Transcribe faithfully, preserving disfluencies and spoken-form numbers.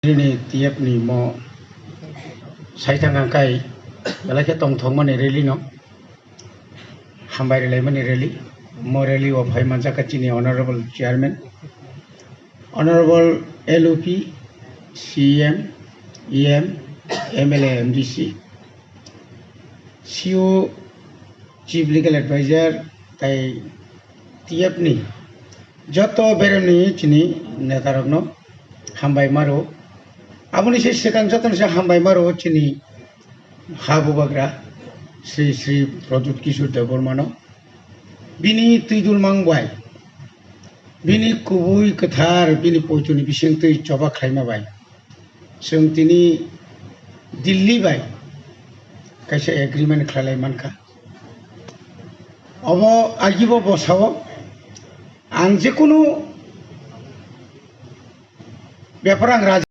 Nini T F ni mo saithang angkai belai khe tongthokmani rally no hambai rwlaimani rally. Mo rally o phai manjak kha chini honorable chairman, honorable L O P, C M, E M, M L A, M D C, C O, Chief Legal Advisor, tai T F ni joto beremni chini netarokno hambai maro. Aboni se swkang jotono se hambai maro chini ha bubagra Sri Sri Pradyut Kishore Debbarmano. Bini twidul mang bai, bini kubui kwthar, bini poitoni bisingtwi choba khlaima bai chwng tini Delhi bai kaisa agreement khlailai mankha. Obo agibo bosao ang jekunu bepar ang raji